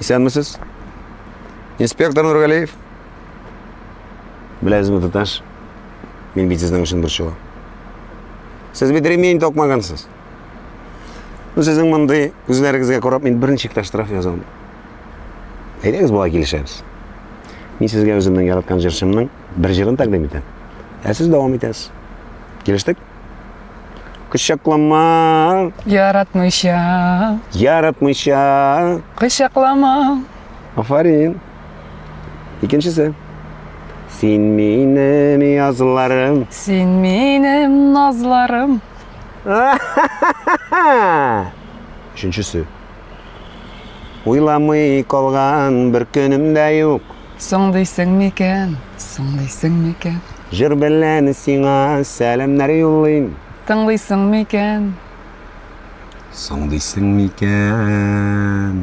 Исәнмесез. Инспектор Нургалиев. Беләсезме, туташ? Мин бит сезнең өчен борчылам. Сез бит ремень такмагансыз. Ну, сезнең мондый күзләрегезгә карап, мин берничек тә штраф яза алмыйм. Әйдәгез, болай килешәбез. Мин сезгә үземнең яраткан җырчымның бер җырын тәкъдим итәм. Ә сез дәвам итәсез. Килештек? Кочаклама. Яратмыйча. Яратмыйча. Кочаклама. Афарин. Икенчесе. Син минем язларым. Син минем назларым. Өченчесе. Уйламый калган бер көнем дә юк. Соң дисең микән, соң дисең микән? Җыр белән сиңа сәламнәр юллыйм. Тыңлыйсың микән? Соң дисең микән?